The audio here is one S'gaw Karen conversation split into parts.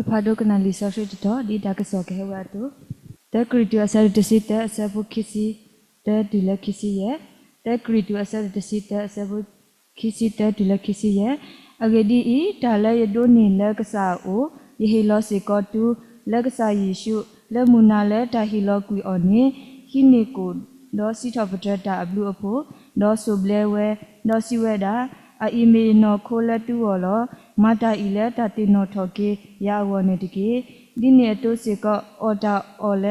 ဖးဒိၣ်ကနၣ်လံာ်စီဆှံတတီၤ ဒ်တၢ်ကစီၣ်ကဟဲဝဲအသိး, သၢကရံၣ်သူး အဆၢဒိၣ်တဆံသၢ အဆၢဖိခံဆံတၢတုၤလၢခံဆံယဲၢ်, သၢကရံၣ်သူး အဆၢဒိၣ်တဆံသၢ အဆၢဖိခံဆံတၢတုၤလၢခံဆံယဲၢ်. အဂ့ၢ်ဒ်အံၤ, တၢ်လၢယဒိးန့ၢ်လၢကစၢ်အအိၣ်, ယဟ့ၣ်လီၤစ့ၢ်ကီးတုၤလၢကစၢ်ယ့ၣ်ၡူး, လၢမုၢ်နၤလၢတၢ်ဟ့ၣ်လီၤကွံာ်အီၤန့ၣ်, ဟံးန့ၢ်ကိၣ်, ဒီးစံးထီၣ်ပတြၢၤတၢ်အဘျုးအဖှိၣ်, ဒီးစိၣ်ဘျဲဝဲ, ဒီးစံးဝဲဒၣ်, အအံၤမ့ၢ်ယနီၢ်ခိလၢသုဂီၢ်လီၤ. မၤတၢ်အံၤလၢတၢ်သ့ၣ်နီၣ်ထီၣ်က့ၤယၤအဂီၢ်န့ၣ်တက့ၢ်. ဒ်န့ၣ်အသိးစ့ၢ်ကီး, အီၣ်တၢ်အီၣ်လ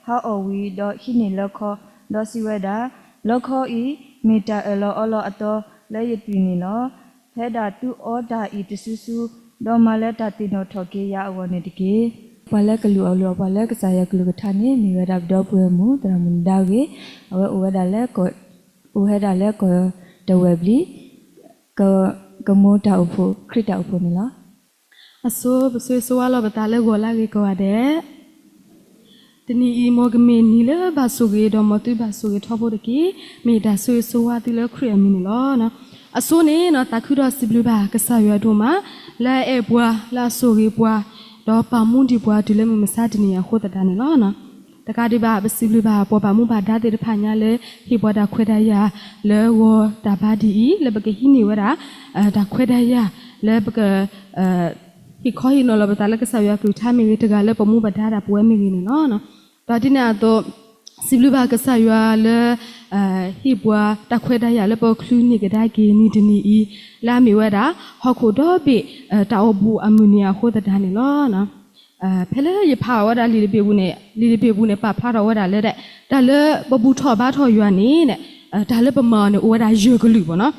ၢဟါအီၣ်ဝံၤ, ဒီးဟံးန့ၢ်လီခီ, ဒီးစံးဝဲဒၣ်, လီခီအံၤမ့ၢ်တၢ်အၢၣ်လီၤအီလီၤအသီလၢယသွံၣ်န့ၣ်လီၤ. ဖဲဒၣ်သုအီတၢ်အံၤတစုစု, ဒီးမၤလၢတၢ်သ့ၣ်နီၣ်ထီၣ်က့ၤယၤအဂီၢ်န့ၣ်တက့ၢ်. ပှၤလၢကလုၢ်အီၣ်လုၢ်အီပှၤလၢကစၢ်ယွၤကလုၢ်ကထါန့ၣ် မ့ၢ်ဝဲဒၣ်ပဒီပုၢ်ဝဲၢ်မုၣ် သရၣ်မုၣ်နဒါဂ့ၤ, အဝဲအိၣ်ဝဲဒၣ်လၢကီၢ်, အိၣ်ဝဲဒၣ်လၢကီၢ်တဝဲၢ်ဘျံး, က, ကမိတၢ်အိၣ်ဖှိၣ် ခရံာ်တၢ်အိၣ်ဖှိၣ်န့ၣ်လီၤ. အဆိ ပဆိၣ်ဂ့ၤဆိၣ်ဝါလီၤပသးလၢဂီၤလၢအဂ့ၤကိးဂၤဒဲး. တနံၤအံၤ မ်ကမ့ၢ်နံၤလၢဘၣ်ဆိၣ်ဂ့ၤ ဒီးမ်သုဘၣ်ဆိၣ်ဂ့ၤထီဘိတက့ၢ်. မ့ၢ်တၢ်ဆိၣ်ဂ့ၤဆိၣ်ဝါသုလၢခရံာ်အမံၤန့ၣ်လီၤ. အဆိန့ၣ် သးခုဒီးစံးဘျုးဘၣ်ကစၢ်ယွၤဒိၣ်မး လၢအအဲၣ်ပှၤ လၢအဆိၣ်ဂ့ၤပှၤ, ဒီးပာ်မူဒံးပှၤတုၤလၢမုၢ်မဆါတနံၤအံၤအဃိသတးန့ၣ်လီၤ. တကးဒံးဘၣ် ပစံးဘျုးဘၣ်ပှၤဘၣ်မူဘၣ်ဒါသ့ၣ်တဖၣ်ညါလၢ ဟ့ၣ်ပှၤတၢ်ခွဲးတၢ်ယာ်လၢဂီၤတၢ်ဘါဒ်အံၤ လၢပကဟံးန့ၢ်ဝဲဒၣ် တၢ်ခွဲးတၢ်ယာ် လၢပက ဟ့ၣ်ခီဟ့ၣ်နီၤလီၤပသးလၢကစၢ်ယွၤကလုၢ်ကထါမ့ၢ်ဂ့ၤ တဂၤလၢပမူပဒါဒၣ်ပဝဲမ့ၢ်ဂ့ၤန့ၣ်လီၤ. ဒီးဒ်န့ၣ်အသိး စံးဘျုးဘၣ်ကစၢ်ယွၤလၢ ဟ့ၣ်ပှၤတၢ်ခွဲးတၢ်ယာ်လၢပကချုးန့ၢ်ကဒါက့ၤနံၤတနံၤအံၤ လၢအမ့ၢ်ဝဲဒၣ် ဟီၣ်ခိၣ်ဒီဘ့ၣ် တၢ်အိၣ်ဘူးအမုၢ်နံၤအဃိသတးန့ၣ်လီၤ. ဖဲလၢယဖးဝဲဒၣ်လံာ်တဘ့ၣ်ပူၤန့ၣ် လံာ်တဘ့ၣ်ပူၤန့ၣ် ပာ်ဖျါထီၣ်ဝဲဒၣ်လၢ တၢ်လၢပဘူၣ်ထီၣ်ဘါထီၣ်ယွၤန့ၣ် တၢ်လၢပမၤအီၤန့ၣ် အိၣ်ဝဲဒၣ်ယဲၢ်ကလုာ်ဘၣ်နီၤ.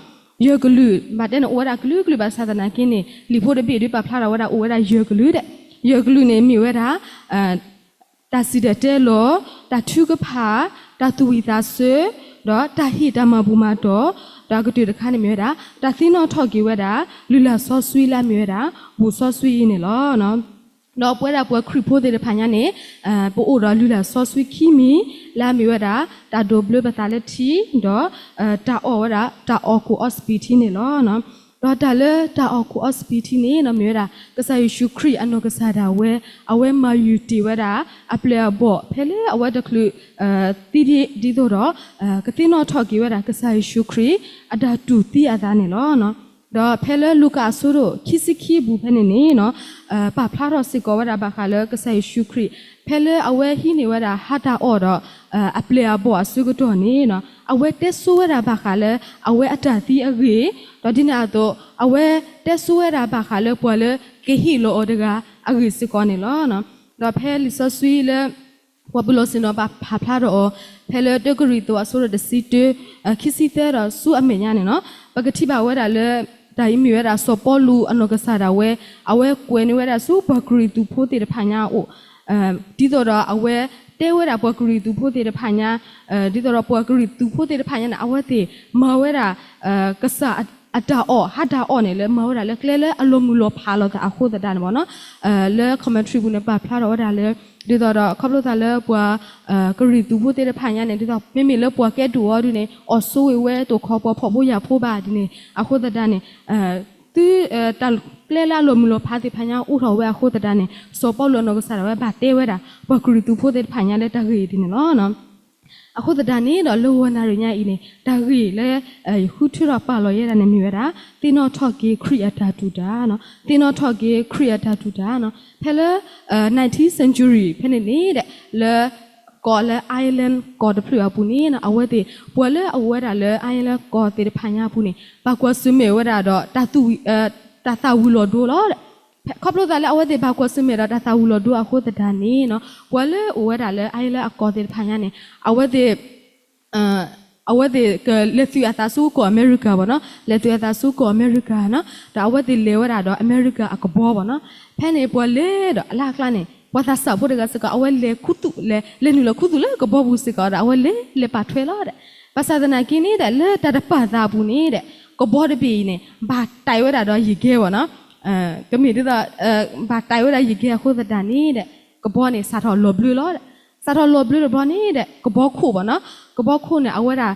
ယဲၢ်ကလုာ် ဘၣ်တဲန့ၣ် အိၣ်ဝဲဒၣ်ကလုာ်ကလုာ်ဘၣ်ဆၣ်သနာ်က့န့ၣ် လံာ်ဖိတဘ့ၣ်ဒုးပာ်ဖျါထီၣ်ဝဲဒၣ် အိၣ်ဝဲဒၣ်ယဲၢ်ကလုာ်ဒီး ယဲၢ်ကလုာ်န့ၣ်မ့ၢ်ဝဲဒၣ် တၢ်စံၣ်တဲၤတဲလီၤ, တၢ်ထုကဖၣ်, တၢ်သူၣ်ဝံၣ်သးဆၢ, ဒီးတၢ်ဟ့ၣ်တၢ်မၤဘူၣ်မၤတီၢ်, ဒီးအကတၢၢ်တခါန့ၣ်မ့ၢ်ဝဲဒၣ် တၢ်သ့ၣ်နီၣ်ထီၣ်က့ၤဝဲဒၣ် လုၢ်လၢ်စီဆှံလၢအမ့ၢ်ဝဲဒၣ် ဘူးစီဆှံအံၤန့ၣ်လီၤ. ဒီးပဝဲဒၣ်ပှၤခရံာ်ဖိသ့ၣ်တဖၣ်ညါန့ၣ် ပအိၣ်ဒီးလုၢ်လၢ်စီဆှံခံမံၤ လၢအမ့ၢ်ဝဲဒၣ် တၢ်ဒိးဘျၢပသးလၢထံ ဒီး တၢ်အီၣ်ဝဲဒၣ် တၢ်အီၣ်ခိၣ်အီစပံးထံန့ၣ်လီၤ. ဒီးတၢ်လၢတၢ်အီၣ်ခိၣ်အီစပံးထံန့ၣ် မ့ၢ်ဝဲဒၣ် ကစၢ်ယ့ၣ်ၡူးခရံာ်အနီၢ်ကစၢ်ဒၣ်ဝဲ အဝဲမၤယုာ်တ့ၢ်ဝဲဒၣ် အပျဲၢ်အဘီၣ် ဖဲလၢအဝဲတချုး သံဒ်သိးဒီး ကသ့ၣ်နီၣ်ထီၣ်က့ၤဝဲဒၣ် ကစၢ်ယ့ၣ်ၡူးခရံာ်အတၢ်တူၢ်သံအသးန့ၣ်လီၤ. ဒီးဖဲလၢလူၤကၣ်အဆၢဒိၣ်ခံဆံခံအပူၤဖဲန့ၣ်န့ၣ် ပာ်ဖျါထီၣ်စ့ၢ်ကီးဝဲဒၣ်ဘၣ်ဃးလၢကစၢ်ယ့ၣ်ၡူးခရံာ် ဖဲလၢအဝဲဟံးန့ၢ်ဝဲဒၣ်ဟါတၢ်အီၣ်ဒီး အပျဲၢ်အဘီၣ်အဆၢကတီၢ်န့ၣ် အဝဲတဲဆိဝဲဒၣ်ဘၣ်ဃးလၢ အဝဲအတၢ်သံအဂ့ၢ်, ဒီးဒ်န့ၣ်အသိး အဝဲတဲဆိဝဲဒၣ်ဘၣ်ဃးလၢပှၤလၢကဟ့ၣ်လီၤအီၤတဂၤအဂ့ၢ်စ့ၢ်ကီးန့ၣ်လီၤ. ဒီးဖဲလံာ်စီဆှံလၢ ပှၤပလီၢ်ဆ့ၣ်နီၤပာ်ဖျါထီၣ်အီၤ ဖဲလၢတၢကရံၣ်သူးအဆၢဒိၣ်တဆံတၢ ခံဆံသၢဒီးဆူအမဲာ်ညါန့ၣ်လီၤ. ပကထံၣ်ဘၣ်ဝဲဒၣ်လၢ တၢ်အံၤမ့ၢ်ဝဲဒၣ်စီၤပီလူးအနီၢ်ကစၢ်ဒၣ်ဝဲ အဝဲကွဲးန့ၢ်ဝဲဒၣ်ဆူပှၤကရံၣ်သူးဖိသ့ၣ်တဖၣ်ညါအအိၣ် ဒ်သိးဒီးအဝဲတဲဝဲဒၣ်ပှၤကရံၣ်သူးဖိသ့ၣ်တဖၣ်ညါ ဒ်သိးဒီးပှၤကရံၣ်သူးဖိသ့ၣ်တဖၣ်ညါန့ၣ် အဝဲသ့ၣ်မၤဝဲဒၣ် ကစၢ်အတၢ်အီၣ် ဟါတၢ်အီၣ်န့ၣ် လၢမၤဝဲဒၣ်လၢကျဲလၢအလီၤမုၢ်လီၤဖးလိာ်သးအဃိသတးန့ၣ်ဘၣ်နီၤ လၢ commentary ပူၤန့ၣ် ပာ်ဖျါထီၣ်ဝဲဒၣ်လၢ ဒ်သိးဒီးခီဖျိသးလၢပှၤ ကရံၣ်သူးဖိသ့ၣ်တဖၣ်ညါန့ၣ် ဒ်သိးမ့မ့ၢ်လၢပှၤကဲဒိၣ်အီၤဒုန့ၣ် အီၣ်ဆိဝ့ၤဝဲတိာ်ခီပှၤဖှီၣ်ဖိယာ်ဖိဘၣ်ဒ်န့ၣ် အဃိသတးန့ၣ် သု တၢ်ကျဲလၢအလီၤမုၢ်လီၤဖးသ့ၣ်တဖၣ်ညါအိၣ်ထီၣ်ဝဲအဃိသတးန့ၣ် စီၤပီလူးအနီၢ်ကစၢ်ဒၣ်ဝဲဘၣ်တဲဝဲဒၣ် ပှၤကရံၣ်သူးဖိသ့ၣ်တဖၣ်ညါလၢတၢ်ဂ့ၢ်ဒ်န့ၣ်လီၤ. အဃိသတးန့ၣ်ဒီးလၢဂီၤနၣ်ရံၣ်ညါအံၤန့ၣ် တၢ်ဂ့ၢ်လၢ ယဃုထၢထီၣ်ပာ်လီၤယဲဒၣ်န့ၣ်မ့ၢ်ဝဲဒၣ် သ့ၣ်နီၣ်ထီၣ်က့ၤခရံာ်အတၢ်တူၢ်တၢ်, သ့ၣ်နီၣ်ထီၣ်က့ၤခရံာ်အတၢ်တူၢ်တၢ်, ဖဲလၢ nineteenth century ဖဲန့ၣ်န့ၣ်ဒီး လၢ ကီၢ်လၢ Ireland ကီၢ်တဖျၢၣ်အပူၤန့ၣ် အဝဲသ့ၣ် ပှၤလၢအအိၣ်ဝဲဒၣ်လၢ Ireland ကီၢ်သ့ၣ်တဖၣ်ညါအပူၤန့ၣ် ဘၣ်ကွၢ်ဆၢၣ်မဲာ်ဝဲဒၣ်ဒီး တၢ်သၣ်ဝံၤလီၤဒိလီၤ. ခီဖျိသးလၢအဝဲသ့ၣ်ဘၣ်ကွၢ်ဆၢၣ်မဲာ်ဒီးတၢ်သၣ်ဝံၤလီၤဒိအဃိသတးန့ၣ် ပှၤလၢအအိၣ်ဝဲဒၣ်လၢ Ireland အကီၢ်သ့ၣ်တဖၣ်ညါန့ၣ် အဝဲသ့ၣ် အဝဲသ့ၣ်ကလဲၤသုးအသးဆူကီၢ်အမဲရကၤဘၣ်နီၤ, လဲၤသုးအသးဆူကီၢ်အမဲရကၤနီၤ, ဒီးအဝဲသ့ၣ်လဲၤဝဲဒၣ်ဒီးအမဲရကၤအကဘီဘၣ်နီၤ. ဖဲန့ၣ်ပှၤလဲၤဒီးအလၢ်ကျါန့ၣ် ပှၤသးစၢ်ဖိတဂၤစ့ၢ်ကီး အဝဲလဲၤခူသူၣ်လဲၤ လဲၤနုာ်လီၤခူသူၣ်လၢကဘီပူၤစ့ၢ်ကီးဒီး အဝဲလဲၤလဲၤပာ်ထွဲလီၤဒီး ဘၣ်ဆၣ်သနာ်က့န့ၣ်ဒီး လၢတၢ်တပာ်သးအပူၤန့ၣ်ဒီး ကဘီတဘ့ၣ်အံၤန့ၣ် ဘၣ်တၢ်ဝဲဒၣ်ဒီးယံာ်ကဲဘၣ်နီၤ, ကမ့ၢ်ဒ်သိး ဘၣ်တၢ်ဝဲဒၣ်ယံာ်ကဲအဃိသတးန့ၣ်ဒီး ကဘီန့ၣ် စးထီၣ်လီၤဘျၢလီၤဒီး စးထီၣ်လီၤဘျၢတဘျီန့ၣ်ဒီး ကဘီခိၣ်ဘၣ်နီၤ, ကဘီခိၣ်န့ၣ် အဝဲဒၣ်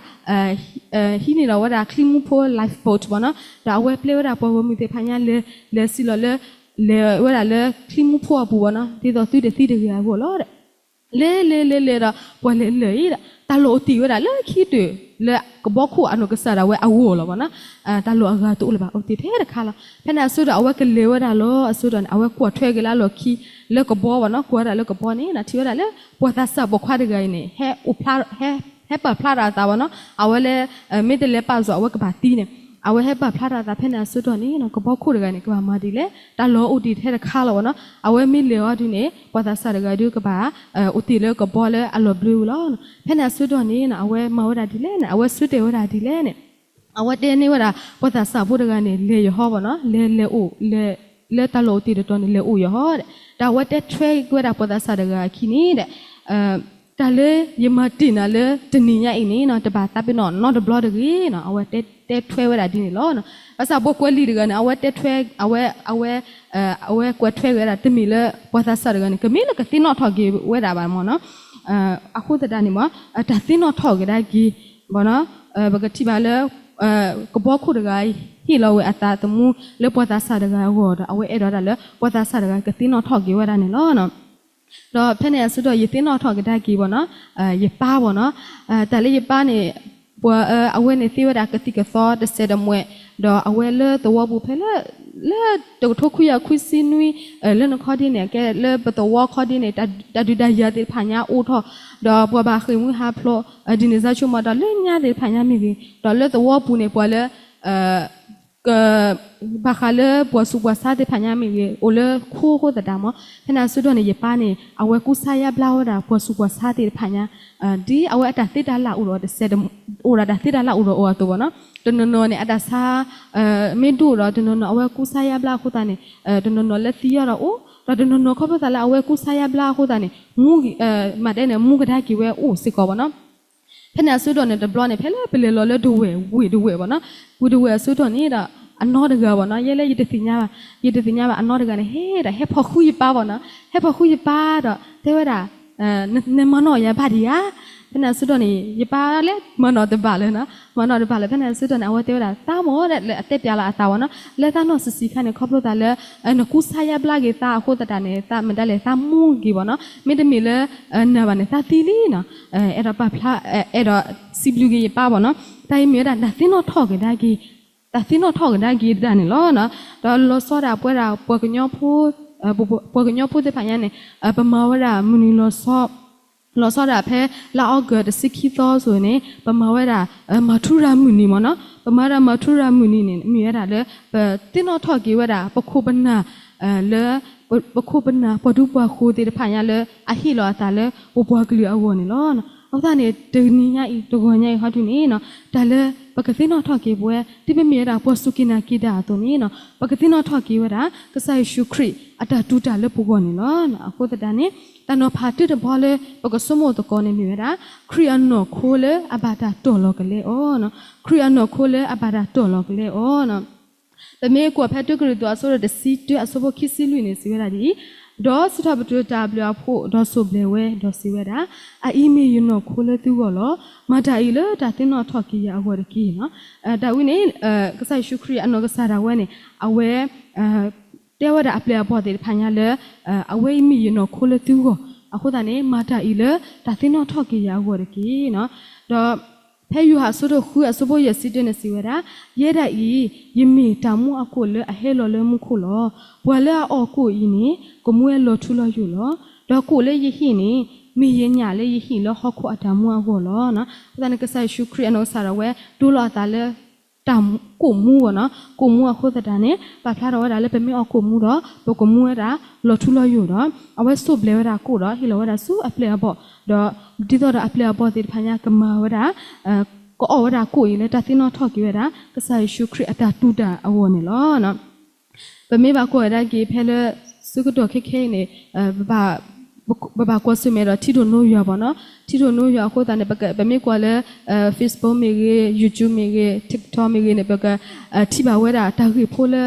ဟံးန့ၢ်ဒီးဝဲဒၣ်ချံမူဖိ lifeboat ဘၣ်နီၤ, ဒီးအဝဲပျဲဝဲဒၣ်ပှၤဂီၢ်မုၢ်သ့ၣ်တဖၣ်ညါလဲၤ လဲၤစံၣ်လီၤလၢ လဲၤဝဲဒၣ်လၢချံမူဖိအပူၤဘၣ်နီၤ, ဒ်သိးသုတသံတဂ့ၤအဂီၢ်လီၤဒီး လဲၤလဲၤလဲၤလဲၤဒီး ပှၤလဲၤလၢာ်အံၤဒီး တၢ်လီၢ်အိၣ်တ့ၢ်ဝဲဒၣ်လၢခံကတၢၢ် လၢကဘီခိၣ်အနီၢ်ကစၢ်ဒၣ်ဝဲအဂီၢ်လီၤဘၣ်နီၤ. တၢ်လီၢ်အဂၤတအိၣ်လၢၤဘၣ်, အိၣ်တ့ၢ်ထဲတခါလီၤ. ဖဲန့ၣ်အဆၢဒီး အဝဲကလဲၤဝဲဒၣ်လီၤအဆၢဒီးန့ၣ် အဝဲကွၢ်ထွဲက့ၤလၢအလီၢ်ခံ လၢကဘီဘၣ်နီၤ, ကွၢ်ဝဲဒၣ်လၢကဘီန့ၣ် ထံၣ်ဝဲဒၣ်လၢ ပှၤသးစၢ်ပိာ်ခွါတဂၤအံၤန့ၣ် ဟဲအိၣ်ဖျါ ဟဲ ဟဲပာ်ဖျါထီၣ်အသးဘၣ်နီၤ, အဝဲလၢ မ့ၢ်တလဲၤပာ်စ့ၢ် အဝဲကဘၣ်သံန့ၣ်, အဝဲဟဲပာ်ဖျါထီၣ်အသး ဖဲန့ၣ်အဆၢဒီးန့ၣ် ကဘီခိၣ်တဂၤန့ၣ် ကဘၣ်မၤဒ်လဲၣ်, တၢ်လီၢ်အိၣ်တ့ၢ်ထဲတခါလီၤဘၣ်နီၤ. အဝဲမ့ၢ်လဲၤအီၤဒုန့ၣ် ပှၤသးစၢ်တဂၤဒုကဘၣ် အိၣ်တ့ၢ်လၢကဘီလၢအလီၢ်ဘျၢဝံၤလီၤ. ဖဲန့ၣ်အဆၢဒီးန့ၣ် အဝဲမၤဝဲဒၣ်ဒ်လဲၣ်န့ၣ်, အဝဲဆၢတဲာ်ဝဲဒၣ်ဒ်လဲၣ်န့ၣ် အဝဲတဲန့ၢ်ဝဲဒၣ် ပှၤသးစၢ်ဖိတဂၤန့ၣ် လဲၤယဟီဘၣ်နီၤ, လဲၤလဲၤအိၣ် လၢတၢ်လီၢ်အိၣ်တ့ၢ်တတီၤန့ၣ် လဲၤအိၣ်ယဟီဒီး အဝဲတဲထွဲဝဲဒၣ်ပှၤသးစၢ်တဂၤအခံန့ၣ်ဒီး တၢ်လၢယမၤတ့ၢ်နၤလၢတနံၤညါအံၤန့ၣ်နီၤ တဘၣ်သးပ့ၤနီၣ်နီတဘျီတဂ့ၤနီၤ, အဝဲတဲ တဲထွဲဝဲဒၣ်ဒ်န့ၣ်လီၤ. ဘၣ်ဆၣ်ပှၤကွဲးလံာ်တဂၤန့ၣ် အဝဲတဲထွဲ အဝဲ အဝဲ အဝဲကွဲးထွဲဝဲဒၣ် တမ့ၢ်လၢပှၤသးစၢ်တဂၤန့ၣ် ကမ့ၢ်လၢကသ့ၣ်နီၣ်ထီၣ်က့ၤဝဲဒၣ်ဘၣ်မ့ၢ်နီၤ. အဃိသတးန့ၣ်မ့ၢ် တၢ်သ့ၣ်နီၣ်ထီၣ်က့ၤဒၣ်က့ၤ ဘၣ်နီၤ, ပကထံၣ်ဘၣ်လၢ ကဘီခိၣ်တဂၤ ဟ့ၣ်လီၤဝဲအသးသမူလၢပှၤသးစၢ်တဂၤအဂီၢ်ဒီး အဝဲအဲၣ်ဒိးဒၣ်လၢပှၤသးစၢ်တဂၤကသ့ၣ်နီၣ်ထီၣ်က့ၤဝဲဒၣ်န့ၣ်လီၤ. ဒီးဖဲန့ၣ်အဆၢဒီး ယသ့ၣ်နီၣ်ထီၣ်ကဒါက့ၤဘၣ်နီၤ, ယပၢ်ဘၣ်နီၤ, တၢ်လၢယပၢ်န့ၣ် ပှၤအဝဲန့ၣ်သ့ဝဲဒၣ်ကသံၣ်ကသီတစဲးတမှဲး, ဒီးအဝဲလၢသဝီပူၤဖဲလၢ လၢတကထိခွံကယၤခွံဆံနွံ လၢနခီဒ်န့ၣ် အကဲလၢပသဝီခီဒ်န့ၣ် တၢ်ဒုးတၢ်ယၤသ့ၣ်တဖၣ်ညါအိၣ်ထီၣ်, ဒီးပှၤဘၣ်ဃ့ၢ်မှံဟးဖျိး ဒ်န့ၣ်စၢ်ဆိကမိၣ်ဒီးလၢညါသ့ၣ်တဖၣ်ညါမ့ၢ်ဂ့ၤ, ဒီးလၢသဝီပူၤန့ၣ် ပှၤလၢ က ဘၣ်ဃးလၢပှၤဆူးပှၤဆါသ့ၣ်တဖၣ်ညါမ့ၢ်ဂ့ၤ အိၣ်လၢခိအဃိသတးမ့ၢ်, ဖဲန့ၣ်အဆၢဒီးန့ၣ် ယပၢ်န့ၣ် အဝဲကူစါယါဘျါဝဲဒၣ်ပှၤဆူးပှၤဆါသ့ၣ်တဖၣ်ညါ, ဒ်အဝဲအတၢ်သ့တၢ်လၢ်အိၣ်ဒီးတစဲး အိၣ်ဒီးတၢ်သ့တၢ်လၢ်အိၣ်ဒီးအီၤအသိးဘၣ်နီၤ, တနီၤနီၤန့ၣ် အတၢ်ဆါ မ့ၢ်ဒိၣ်ဒီး တနီၤနီၤအဝဲကူစါယါဘျါအဃိသတးန့ၣ် တနီၤနီၤလၢသံအီၤဒီးအိၣ်, ဒီးတနီၤနီၤခီဖျိသးလၢအဝဲကူစါယါဘျါအဃိသတးန့ၣ် မူ မၤတဲန့ၣ် မူကဒါက့ၤဝဲအိၣ်စ့ၢ်ကီးဘၣ်နီၤ. ဖဲန့ၣ်အဆၢဒီးန့ၣ် တဘျီန့ၣ် ဖဲလၢပလဲၤလီၤလၢဒဝဲၢ် ဝ့ၢ်ဒဝဲၢ်ဘၣ်နီၤ, ဝ့ၢ်ဒဝဲၢ်အဆၢဒီးန့ၣ်ဒီး အနီတဂၤဘၣ်နီၤ, ယဲလၢယတသ့ၣ်ညါဘၣ်, ယတသ့ၣ်ညါဘၣ် အနီတဂၤန့ၣ် ဟဲဒၣ်ဟဲဖီၣ်ဃုယပၢ်ဘၣ်နီၤ, ဟဲဖီၣ်ဃုယပၢ်ဒီး တဲဝဲဒၣ် နမၤနီၣ်ယၤဘၣ်ဒံးဧါ. ဖဲန့ၣ်အဆၢဒီးန့ၣ် ယပၢ်လၢမၤနီၣ်တဘၣ်လၢၤနီၤ, မၤနီၣ်တဘၣ်လၢၤ, ဖဲန့ၣ်အဆၢဒီးန့ၣ် အဝဲတဲဝဲဒၣ် သးမ့ၢ်ဒၣ်လၢအတဲပျးလီၤအသးဘၣ်နီၤ, လၢသးနီၢ်ဆံးဆံးခါန့ၣ် ခီဖျိသးလၢ နကူစါယါဘျါက့ၤသးအဃိသတးန့ၣ် သးမ့ၢ်ဒၣ်လဲာ်သးမူက့ၤဘၣ်နီၤ, မ့တမ့ၢ်လၢ နၤဘၣ်န့ၣ် သးသံလံနီၤ, အဲၣ်ဒိးပာ်ဖျါ အဲၣ်ဒိးစံးဘျုးက့ၤယပၢ်ဘၣ်နီၤ, တၢ်အံၤမ့ၢ်ဝဲဒၣ်တၢ်သ့ၣ်နီၣ်ထီၣ်က့ၤဒၣ်က့ၤ တၢ်သ့ၣ်နီၣ်ထီၣ်က့ၤဒၣ်က့ၤတၢ်န့ၣ်လီၤ. ဒီးလီၤဆီဒၣ်ပဝဲဒၣ်ပှၤကညီဖိ ပှၤကညီဖိသ့ၣ်တဖၣ်ညါန့ၣ် ပမၤဝဲဒၣ်မုၢ်နံၤလီၤဆီ လီၤဆီဒၣ်ဖဲလါအီကူးတဆံခံသီအစိၤန့ၣ် ပမၤဝဲဒၣ် မၤထူရၤမုၢ်နံၤမ့ၢ်နီၤ, ပမၤဝဲဒၣ်မၤထူရၤမုၢ်နံၤန့ၣ် မ့ၢ်ဝဲဒၣ်လၢ ပသ့ၣ်နီၣ်ထီၣ်က့ၤဝဲဒၣ် ပခိၣ်ပနၢ် လၢ ပခိၣ်ပနၢ်ပှၤဒူပှၤယိၤသ့ၣ်တဖၣ်ညါလၢအဟ့ၣ်လီၤအသးလၢပပှၤကလုာ်အဂီၢ်န့ၣ်လီၤ. အဃိသတးန့ၣ် တနံၤညါအံၤ တဂီၤညါအံၤဟီဒုန့ၣ် တၢ်လၢပကသ့ၣ်နီၣ်ထီၣ်က့ၤပဝဲ ဒ်ပမ့ၢ်ဝဲဒၣ်ပှၤစူၢ်က့ၤနာ်က့ၤတၢ်အသိးန့ၣ် ပကသ့ၣ်နီၣ်ထီၣ်က့ၤဝဲဒၣ် ကစၢ်ယ့ၣ်ၡူးခရံာ်အတၢ်တူၢ်တၢ်လၢပဂီၢ်န့ၣ်လီၤ. အဃိသတးန့ၣ် တၢ်နီၤဖးတၢတဘီလၢပကဆိကမိၣ်သကိးန့ၣ်မ့ၢ်ဝဲဒၣ် ခရံာ်အနီၢ်ခိလၢအဘၣ်တၢ်တီၢ်လီၤကလဲအီၤ, ခရံာ်အနီၢ်ခိလၢအဘၣ်တၢ်တီၢ်လီၤကလဲအီၤ. ပမ့ၢ်ကွၢ်ဖဲတၢကရံၣ်သူးအဆၢဒိၣ်တဆံတၢ အဆၢဖိခံဆံလွံၢ်န့ၣ် စံးဝဲဒၣ်ဒ်အံၤ, ဒီးစံးထီၣ်ပတြၢၤတၢ်အဘျုးအဖှိၣ် ဒီးစိၢ်ဘျဲးဝဲ ဒီးစံးဝဲဒၣ်, အအံၤမ့ၢ်ယနီၢ်ခိလၢသုဂီၢ်လီၤ. မၤတၢ်အံၤလၢတၢ်သ့ၣ်နီၣ်ထီၣ်က့ၤယၤအဂီၢ်တက့ၢ်. တၢ်ဝဲန့ၣ် ကစၢ်ယ့ၣ်ၡူးခရံာ်အနီၢ်ကစၢ်ဒၣ်ဝဲန့ၣ် အဝဲ တဲဝဲဒၣ်အပျဲၢ်အဘီၣ်သ့ၣ်တဖၣ်ညါလၢ အဝဲအံၤမ့ၢ်ယနီၢ်ခိလၢသုဂီၢ်, အဃိသတးန့ၣ် မၤတၢ်အံၤလၢတၢ်သ့ၣ်နီၣ်ထီၣ်က့ၤယၤအဂီၢ်တက့ၢ်. ဒီးဖဲယိၤဟၣ်အဆၢဒိၣ်ဃုအဆၢဖိယဲၢ်ဆံတၢန့ၣ် စံးဝဲဒၣ်, ယဲဒၣ်အံၤ ယမ့ၢ်တၢ်မူအခိၣ်လၢအဟဲလီၤလၢမူခိၣ်လီၤ. ပှၤလၢအအီၣ်ကိၣ်အံၤန့ၣ် ကမူဝဲလီၤထူလီၤယိာ်လီၤ. ဒီးကိၣ်လၢယဟံၣ်န့ၣ် မ့ၢ်ယညၣ်လၢယဟံၣ်လၢဟီၣ်ခိၣ်အတၢ်မူအဂီၢ်လီၤ. အဃိသတးန့ၣ် ကစၢ်ယ့ၣ်ၡူးခရံာ်အနီၢ်ကစၢ်ဒၣ်ဝဲ ဒိလီၤအသးလၢ တၢ်ကိၣ်မူဘၣ်နီၤ, ကိၣ်မူအဃိသတးန့ၣ် ပာ်ဖျါထီၣ်ဝဲဒၣ်လၢပမ့ၢ်အီၣ်ကိၣ်မူဒီး ပကမူဝဲဒၣ်လီၤထူလီၤယိာ်ဒီး အဝဲစိၢ်ဘျဲးဝဲဒၣ်ကိၣ်ဒီး ဟ့ၣ်လီၤဝဲဒၣ်ဆူအပျဲၢ်အဘီၣ်, ဒီးဒ်သိးဒီးအပျဲၢ်အဘီၣ်သ့ၣ်တဖၣ်ညါကမၤဝဲဒၣ် ကအီၣ်ဝဲဒၣ်ကိၣ်အံၤလၢတၢ်သ့ၣ်နီၣ်ထီၣ်က့ၤဝဲဒၣ် ကစၢ်ယ့ၣ်ၡူးခရံာ်အတၢ်တူၢ်တၢ်အဂီၢ်န့ၣ်လီၤ. ပမ့ၢ်ဘၣ်ကွၢ်ဝဲဒၣ်က့ၤဖဲလၢ ဆၢကတီၢ်ခဲခဲအံၤန့ၣ် ပဘၣ်ကွၢ်ဆၢၣ်မဲာ်ဒီးထံဒိၣ်နိယွၤဘၣ်နီၤ, ထံဒိၣ်နိယွၤအဃိသတးန့ၣ် ပမ့ၢ်ကွၢ်လၢ Facebook မ့ၢ်ဂ့ၤ, YouTube မ့ၢ်ဂ့ၤ, TikTok မ့ၢ်ဂ့ၤန့ၣ် ပကထံၣ်ဘၣ်ဝဲဒၣ်တၢ်ဂ့ၢ်ဖိလၢ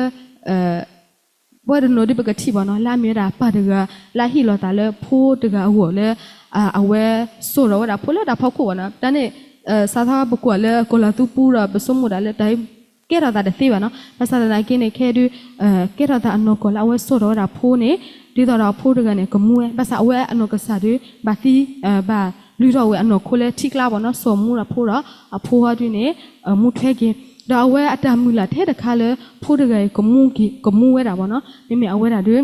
ပဝဲတနီၤဒ်ပကထံၣ်ဘၣ်နီၤ, လၢအမ့ၢ်ဝဲဒၣ်ပၢ်တဂၤ လၢအဟ့ၣ်လီၤသးလၢဖိတဂၤအဂီၢ်လၢ အဝဲစိာ်ထီၣ်ဝဲဒၣ်ဖိလၢတၢ်ဖီခိၣ်ဘၣ်နီၤ. တၢ်န့ၣ် စးထီၣ်ပကွၢ်လၢကီၢ်လၤသူပူၤဒီး ပဆိကမိၣ်ဒၣ်လၢတၢ်အံၤ ကဲထီၣ်သးတသ့ဘၣ်နီၤ. ဘၣ်ဆၣ်သနာ်က့န့ၣ် ခဲဒုး ကဲထီၣ်သးအနီၢ်ကီၢ်လၢအဝဲစိာ်ထီၣ်ဝဲဒၣ်ဖိန့ၣ် ဒ်သိးဒီးအဖိတဂၤန့ၣ် ကမူဝဲ ဘၣ်ဆၣ်အဝဲအနီၢ်ကစၢ်ဒုး ဘၣ်သံ ဘၣ်လုၢ်ထီၣ်ဝဲအနီၢ်ခိလၢထံကျါဘၣ်နီၤ, စိာ်မူဒီးဖိဒီး အဖိဟီဒုးန့ၣ် မူထွဲက့ၤ, ဒီးအဝဲအတၢ်မုၢ်လၢ်ထဲတခါလၢ ဖိတဂၤအံၤကမူက့ၤ ကမူဝဲဒၣ်ဘၣ်နီၤ, မ့မ့ၢ်အဝဲဒၣ်ဒုး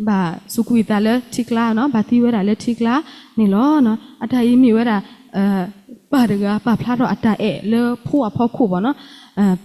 ဘၣ်စူးကွံာ်သးလၢထံကျါနီၤ, ဘၣ်သံဝဲဒၣ်လၢထံကျါန့ၣ်လီၤ. အတၢ်အံၤမ့ၢ်ဝဲဒၣ် ပၢ်တဂၤ ပာ်ဖျါထီၣ်အတၢ်အဲၣ်လၢဖိအဖီခိၣ်ဘၣ်နီၤ,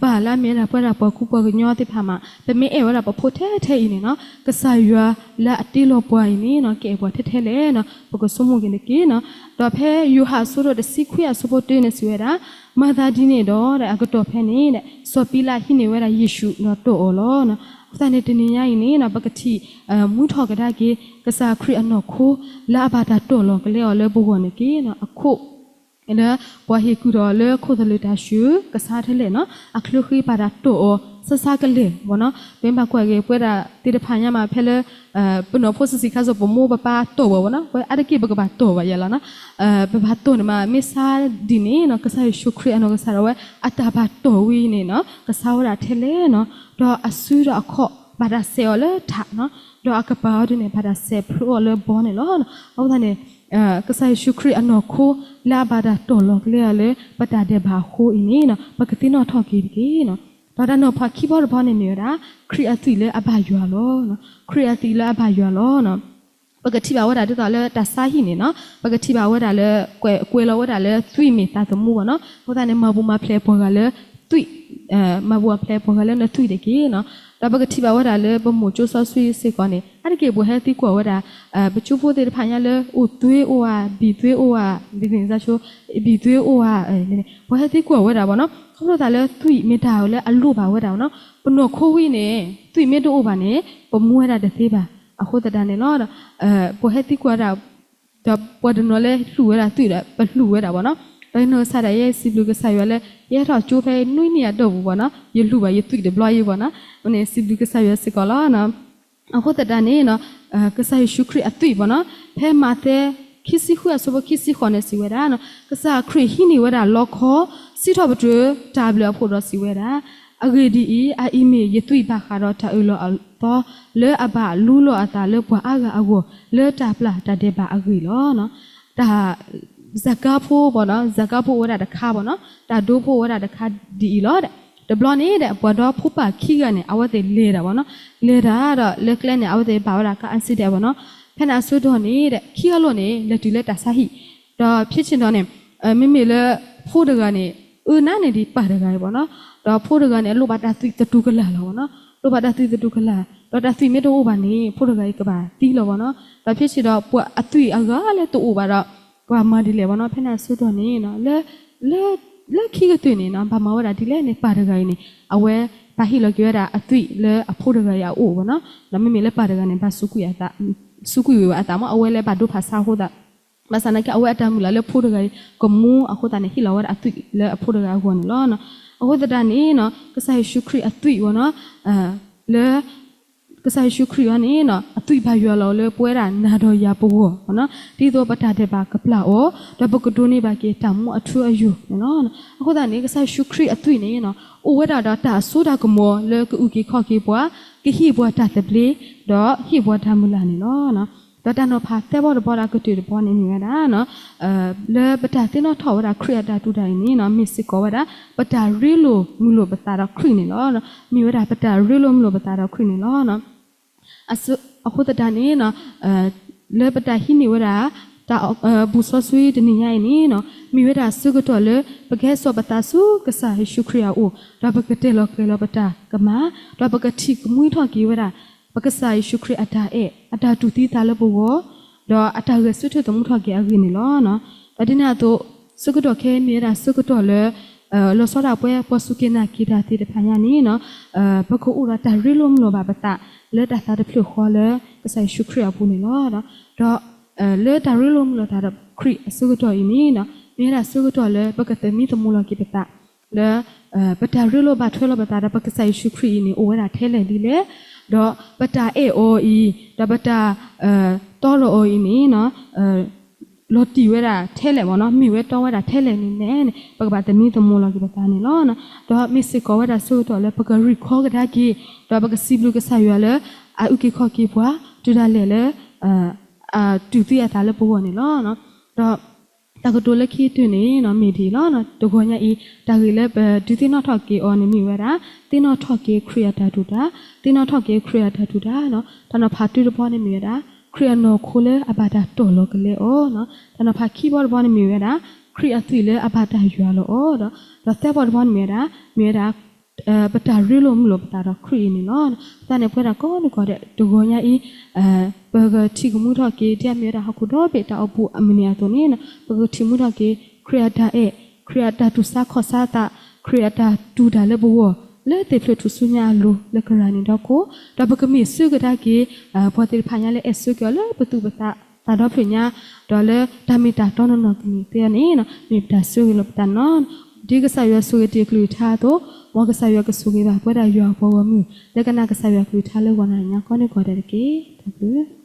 ပၢ်လၢအမ့ၢ်ဝဲဒၣ်ပဝဲဒၣ်ပှၤကူပှၤကညီသ့ၣ်တဖၣ်မး, ပမ့ၢ်အဲၣ်ဝဲဒၣ်ပဖိထဲထဲအံၤန့ၣ်နီၤ, ကစၢ်ယွၤလၢအတ့လီၤပှၤအံၤန့ၣ်နီၤ ကအဲၣ်ပှၤထဲထဲလဲၣ်နီၤ, ပကဆိကမိၣ်က့ၤတက့ၢ်နီၤ. ဒီးဖဲယိၤဟၣ်အဆၢဒိၣ်တဆံခွံအဆၢဖိတၢန့ၣ်စံးဝဲဒၣ်, မၤသးဒ်န့ၣ်ဒီး အကတီၢ်ဖဲန့ၣ် စီၤပံလးဟံးန့ၢ်ဝဲဒၣ်ယ့ၣ်ၡူးဒီးတီၢ်အီၤလီၤ. အဃိသတးန့ၣ် တနံၤညါအံၤန့ၣ်နီၤ ပကထံၣ် မူထီၣ်ကဒါက့ၤ ကစၢ်ခရံာ်အနီၢ်ခိ လၢအဘၣ်တၢ်တီၢ်လီၤကလဲအီၤလၢပဂီၢ်န့ၣ်က့ၤနီၤ, အခိၣ် လၢပှၤဟ့ၣ်ကူၣ်ထီၣ်လၢခိၣ်သလုးတၢ်ဆူ ကစၢ်ထဲလဲၣ်နီၤ, အချၢဃ့ဘၣ်တၢ်တီၢ်အီၤ စါစါကလဲာ်ဘၣ်နီၤ, ပမ့ၢ်ဘၣ်ကွၢ်က့ၤပဝဲဒၣ်သ့ၣ်တဖၣ်ညါမး ဖဲလၢ ပနီၢ်ဖိဆံးဆံးခါစိၤ ပမိၢ်ပပၢ်တီၢ်ဝဲဘၣ်နီၤ, ပဝဲအါတက့ၢ်ပကဘၣ်တီၢ်ဘၣ်ယဲလီၤနီၤ, ပဘၣ်တီၢ်န့ၣ်မး မ့ၢ်စါဒ်န့ၣ်နီၤ ကစၢ်ယ့ၣ်ၡူးခရံာ်အနီၢ်ကစၢ်ဒၣ်ဝဲ အတၢ်ဘၣ်တီၢ်ဝံၤန့ၣ်နီၤ ကစၢ်ဝဲဒၣ်ထဲလဲၣ်နီၤ, ဒီးအစုဒီးအခီၣ် ဘၣ်တၢ်စဲးအီၤလၢထးနီၤ, ဒီးအကပၤအီၤဒ်န့ၣ် ဘၣ်တၢ်စဲးဖျိအီၤလၢဘီန့ၣ်လီၤ. အဃိသတးန့ၣ် ကစၢ်ယ့ၣ်ၡူးခရံာ်အနီၢ်ခိ လၢအဘၣ်တၢ်တီၢ်လီၤကလဲအီၤလၢ ပတၢ်ဒဲးဘးအဃိအံၤန့ၣ်နီၤ ပကသ့ၣ်နီၣ်ထီၣ်က့ၤတက့ၢ်နီၤ. ဒီးတၢ်နီၤဖးခံဘီတဘီန့ၣ်မ့ၢ်ဝဲဒၣ် ခရံာ်အသွံၣ်လၢအဘၣ်ယွၤလီၤ. ခရံာ်အသွံၣ်လၢအဘၣ်ယွၤလီၤ. ပကထံၣ်ဘၣ်ဝဲဒၣ်ဒ်သိးလၢတၢ်ဆါဟံၣ်န့ၣ်နီၤ, ပကထံၣ်ဘၣ်ဝဲဒၣ်လၢ ကွဲးလီၤဝဲဒၣ်လၢသွံၣ်မ့ၢ်သးသမူဘၣ်နီၤ, အဃိသတးန့ၣ် မၤပူၤမၤဖျဲးပှၤဂၤလၢသွံၣ် မၤပူၤမၤဖျဲးပှၤဂၤလၢနသွံၣ်တက့ၢ်နီၤ. ဒီးပကထံၣ်ဘၣ်ဝဲဒၣ်လၢပမိၢ်ကၠိစီဆှံစ့ၢ်ကီးန့ၣ် အါတက့ၢ်ပှၤဟဲသံကွၢ်ဝဲဒၣ် ပကၠိဖိသ့ၣ်တဖၣ်ညါလၢအိၣ်သွ့အိၣ်ဧါ ဘံၣ်သွ့အိၣ်ဧါ ဒ်န့ၣ် ဘံၣ်သွ့အိၣ်ဧါ ပှၤဟဲသံကွၢ်ဝဲဒၣ်ဘၣ်နီၤ, ခီဖျိသးလၢသွံၣ်မ့ၢ်တၢ်လၢအလိၣ်ဘၣ်ဝဲဒၣ်ဘၣ်နီၤ, ပနီၢ်ခိဝံၤန့ၣ် သွံၣ်မ့ၢ်တအိၣ်ဘၣ်န့ၣ် ပမူဝဲဒၣ်တသ့ဘၣ်. အဃိသတးန့ၣ်လီၤ ပှၤဟဲသံကွၢ်ဒၣ် ဒီးပှၤတနီၤလၢလူၢ်ဝဲဒၣ်သွံၣ်ဒီး ပလူၢ်ဝဲဒၣ်ဘၣ်နီၤ, ဒီးနီၢ်ကစၢ်ဒၣ်ယဲစံးဘျုးကစၢ်ယွၤလၢ ယဟဲထီၣ်ကၠိဖဲနွံနံၣ်အတီၢ်ပူၤဘၣ်နီၤ ယလူၢ်ဘၣ်ယသွံၣ်တဘျီအံၤဘၣ်နီၤ, အဃိန့ၣ် စံးဘျုးကစၢ်ယွၤစ့ၢ်ကီးလီၤ. အဃိသတးန့ၣ် ကစၢ်ယ့ၣ်ၡူးခရံာ်အသွံၣ်ဘၣ်နီၤ ဖဲမးသဲ ခံဆံဃုအဆၢဖိခံဆံဃိးန့ၣ်စံးဝဲဒၣ် ကစၢ်ခရံာ်ဟံးန့ၢ်ဝဲဒၣ်လီခီ စံးထီၣ်ပတြၢၤတၢ်ဘျုးအဖှိၣ်ဒီးစံးဝဲဒၣ် အဂ့ၢ်ဒ်အံၤ, အအံၤမ့ၢ်ယသွံၣ်ဘၣ်ဃးဒီးတၢ်အၢၣ်လီၤအီလီၤ လၢအဘၣ်လူလီၤအသးလၢပှၤအါဂၤအဂီၢ် လၢတၢ်ပျၢ်တၢ်ဒဲးဘးအဂ့ၢ်လီၤ. တၢ် စကါဖိဘၣ်နီၤ, စကါဖိအိၣ်ဝဲဒၣ်တခါဘၣ်နီၤ, တၢ်ဒိဖိအိၣ်ဝဲဒၣ်တခါဒ်အံၤလီၤ. တဘျီန့ၣ်ဒီး ပှၤဒီဖိပၢ်ခံဂၤန့ၣ် အဝဲသ့ၣ်လဲၤတၢ်ဘၣ်နီၤ, လဲၤတၢ်ဒီးလၢကျဲန့ၣ် အဝဲသ့ၣ်ဘၣ်ဝဲဒၣ် car accident ဘၣ်နီၤ, ဖဲန့ၣ်အဆၢကတီၢ်န့ၣ်ဒီး ခံဂၤလိၤန့ၣ် လဲၤတုၤလၢတၢ်ဆါဟံၣ်, ဒီးဖဲဆ့ၣ်နီၤန့ၣ် မ့မ့ၢ်လၢ ဖိတဂၤန့ၣ် အၢနးန့ၢ်ဒံးပၢ်တဂၤအံၤဘၣ်နီၤ, ဒီးဖိတဂၤန့ၣ် အလိၣ်ဘၣ်တၢ်သွံၣ်သတူၢ်ကလာ်လီၤဘၣ်နီၤ, လိၣ်ဘၣ်တၢ်သွံၣ်သတူၢ်ကလာ်, ဒီးတၢ်သွံၣ်မ့ၢ်တအိၣ်ဘၣ်န့ၣ် ဖိတဂၤအံၤကဘၣ်သံလီၤဘၣ်နီၤ, ဒီးဖဲဆ့ၣ်ဒီး ပှၤအသွံၣ်အဂၤလၢတအိၣ်ဘၣ်ဒီး ကဘၣ်မၤဒ်လဲၣ်ဘၣ်နီၤ, ဖဲန့ၣ်အဆၢကတီၢ်န့ၣ် လၢ လၢခံကတၢၢ်န့ၣ်နီၤ ဘၣ်မၤဝဲဒၣ်ဒ်လဲၣ်န့ၣ် ပၢ်တဂၤအံၤန့ၣ် အဝဲ ဘၣ်ဟ့ၣ်လီၤက့ၤဝဲဒၣ်အသွံၣ်လၢအဖိတဂၤအံၤအအိၣ်ဘၣ်နီၤ, ဒီးမ့မ့ၢ်လၢပၢ်တဂၤန့ၣ် ဘၣ်စူးကွံာ်အသး, စူးကွံာ်ဝဲအသးမ့ၢ် အဝဲလၢဘၣ်ဒိဖးဆါအဃိသတး ဘၣ်ဆၣ်သနာ်က့ အဝဲအတၢ်မုၢ်လၢ်လၢဖိတဂၤအံၤ ကမူအဃိသတးန့ၣ် ဟ့ၣ်လီၤဝဲဒၣ်အသွံၣ်လၢအဖိတဂၤအဂီၢ်န့ၣ်လီၤ. အဃိသတးန့ၣ်နီၤ ကစၢ်ယ့ၣ်ၡူးခရံာ်အသွံၣ်ဘၣ်နီၤ လၢ ကစၢ်ယ့ၣ်ၡူးခရံာ်အံၤန့ၣ်နီၤ အသွံၣ်ဘၣ်ယွၤလီၤလၢပဝဲဒၣ်နၤဒီးယၤပဂီၢ်ဘၣ်နီၤ, ဒ်သိးပတၢ်ဒဲးဘးကပျၢ်အီၤ ဒီးပကဒိးန့ၢ်ဘၣ်က့ၤတၢ်မူအထူအယိာ်န့ၣ်လီၤ. အဃိသတးန့ၣ် ကစၢ်ယ့ၣ်ၡူးခရံာ်အသွံၣ်န့ၣ်နီၤ အိၣ်ဝဲဒၣ်ဒီးတၢ်စိတၢ်ကမီၤလၢကအုၣ်က့ၤခီၣ်က့ၤပှၤ, ကဟ့ၣ်ပှၤတၢ်သဘျ့, ဒီးဟ့ၣ်ပှၤတၢ်မုၢ်လၢ်န့ၣ်လီၤ. ဒီးတၢ်နီၤဖးသၢဘီတဘီဒီးကတၢၢ်တဘီန့ၣ်မ့ၢ်ဝဲဒၣ် လၢပတၢ်သ့ၣ်နီၣ်ထီၣ်ဝဲဒၣ်ခရံာ်အတၢ်တူၢ်တၢ်အံၤန့ၣ်နီၤ မ့ၢ်စ့ၢ်ကီးဝဲဒၣ် ပတၢ်ရ့လိာ်မုာ်လိာ်ပသးဒီးခရံာ်န့ၣ်လီၤ. မ့ၢ်ဝဲဒၣ်ပတၢ်ရ့လိာ်မုာ်လိာ်ပသးဒီးခရံာ်န့ၣ်လီၤ. အဃိသတးန့ၣ် လၢပတၢ်ဟံးန့ၢ်ဝဲဒၣ် တၢ်ဘူၣ်စီဆှံတနံၤညါအံၤန့ၣ်နီၤ မ့ၢ်ဝဲဒၣ်ဆၢကတီၢ်လၢ ပကဟဲစိာ်ပသးဆူကစၢ်ယ့ၣ်ၡူးခရံာ်အအိၣ် ဒီးပကတဲလီၤကျဲၤလီၤပတၢ်ကမၣ် ဒီးပကထံၣ်ကမှံထီၣ်က့ၤဝဲဒၣ် ပကစၢ်ယ့ၣ်ၡူးခရံာ်အတၢ်အဲၣ် အတၢ်တူၢ်သံသးလၢပဂီၢ် ဒီးအတၢ်ဂဲၤဆၢထၢၣ်သမူထီၣ်က့ၤအဂ့ၢ်န့ၣ်လီၤ. ဒီးဒ်န့ၣ်အသိး ဆၢကတီၢ်ခဲအံၤမ့ၢ်ဝဲဒၣ်ဆၢကတီၢ်လၢ လီၤဆီဒၣ်ပှဲၤပှၤစူၢ်က့ၤနာ်က့ၤတၢ်သ့ၣ်တဖၣ်ညါန့ၣ်နီၤ ပကအိၣ်ဒီးတၢ်ရ့လိာ်မုာ်လိာ်ဘၣ်ပသး လၢတၢ်သးတဖျၢၣ်ဃီလၢကစၢ်ယ့ၣ်ၡူးခရံာ်အပူၤန့ၣ်လီၤ. ဒီး လၢတၢ်ရ့လိာ်မုာ်လိာ်သးဒီးခရံာ်အဆၢကတီၢ်အံၤန့ၣ်နီၤ မ့ၢ်ဝဲဒၣ်ဆၢကတီၢ်လၢပကသမံသမိးလီၤက့ၤပသး လၢ ပတၢ်ရ့လိာ်ဘၣ်ထွဲလိာ်ပသးဒီးပကစၢ်ယ့ၣ်ၡူးခရံာ်အံၤန့ၣ် အိၣ်ဝဲဒၣ်ထဲလဲၣ်ဒ်လဲၣ်, ဒီးပတၢ်အဲၣ်အီၤအံၤ ဒီးပတၢ် တီဒီးအီၤအံၤန့ၣ်နီၤ လီၤတံၢ်ဝဲဒၣ်ထဲလဲၣ်မ့ၢ်နီၤ, မ့ၢ်ဝဲတီဝဲဒၣ်ထဲလဲၣ်န့ၣ်န့ၣ် ပကဘၣ်သမံသမိးလီၤက့ၤပသးန့ၣ်လီၤ. ဒီးမ့ၢ်စ့ၢ်ကီးဝဲဒၣ်ဆၢကတီၢ်လၢပကရံၣ်ခီကဒါက့ၤ, ဒီးပကစံးဘျုးကစၢ်ယွၤလၢ အအုၣ်က့ၤခီၣ်က့ၤပှၤ တုၤဒၣ်လဲာ်လၢ အတူၢ်သံအသးလၢပဂီၢ်န့ၣ်လီၤ. ဒီးတၢ်ကတိၤလၢခံကတၢၢ်န့ၣ် မ့ၢ်ဒ်အံၤလီၤ. တဂီၤညါအံၤ တၢ်ဂ့ၢ်လၢပဒုးသ့ၣ်နီၣ်ထီၣ်က့ၤအီၤန့ၣ်မ့ၢ်ဝဲဒၣ် သ့ၣ်နီၣ်ထီၣ်က့ၤခရံာ်အတၢ်တူၢ်တၢ်, သ့ၣ်နီၣ်ထီၣ်က့ၤခရံာ်အတၢ်တူၢ်တၢ်. တၢ်နီၤဖးတၢတဘီန့ၣ်မ့ၢ်ဝဲဒၣ် ခရံာ်အနီၢ်ခိလၢအဘၣ်တၢ်တီၢ်လီၤကလဲအီၤ, တၢ်နီၤဖးခံဘီတဘီန့ၣ်မ့ၢ်ဝဲဒၣ် ခရံာ်အသွံၣ်လၢအဘၣ်တၢ်ယွၤလီၤအီၤ, ဒီးသၢဘီတဘီန့ၣ်မ့ၢ်ဝဲဒၣ် မ့ၢ်ဝဲဒၣ် ပတၢ်ရ့လိာ်မုာ်လိာ်ပသးဒီးခရံာ်အံၤန့ၣ်လီၤ. အဃိသတးန့ၣ်ပဝဲဒၣ်ကိးဒံကိးဒဲး တဂီၤညါအံၤ ပကထံၣ်ကမူထီၣ်က့ၤ ဒ်အမ့ၢ်ဝဲဒၣ်ဟီၣ်ခိၣ်ဒီဘ့ၣ်တၢ်အိၣ်ဖှိၣ်အမုၢ်နံၤအသိးန့ၣ် ပကထံၣ်မူထီၣ်က့ၤ ခရံာ်အတၢ်အဲၣ်, ခရံာ်အတၢ်တူၢ်ဆါခီၣ်ဆါသး, ခရံာ်အတၢ်တူၢ်တၢ်လၢပဂီၢ် လၢသ့ၣ်ဖျၢၣ်ထူၣ်စုညါအလိၤ လၢကရၢန့ၣ်ဒီခိၣ်, ဒီးပကမ့ၢ်ဆၢကဒါက့ၤ ပှၤသ့ၣ်တဖၣ်ညါလၢအဲၣ်ဆၢက့ၤအီၤလၢပသူၣ်ပသး သးဒီဖျၢၣ်ညါ, ဒီးလၢတၢ်မ့ၢ်တၢ်တီနီၢ်နီၢ်ကန့ၢ်သ့အီၤန့ၣ် မ့ၢ်ပတၢ်ဆိၣ်ဂ့ၤလီၤပသးန့ၣ်လီၤ. ဒ်ကစၢ်ယွၤဆိၣ်ဂ့ၤတ့ၢ်အကလုၢ်ကထါအသိး မ်ကစၢ်ယွၤကဆိၣ်ဂ့ၤဘၣ်ပဝဲဒၣ်ယွၤအပှၤဂီၢ်မုၢ် လၢကနၣ်ကစၢ်ယွၤကလုၢ်ကထါလၢဂီၤနံၤညါကိးဒံကိးဒဲးတက့ၢ်. တၢ်ဘျုး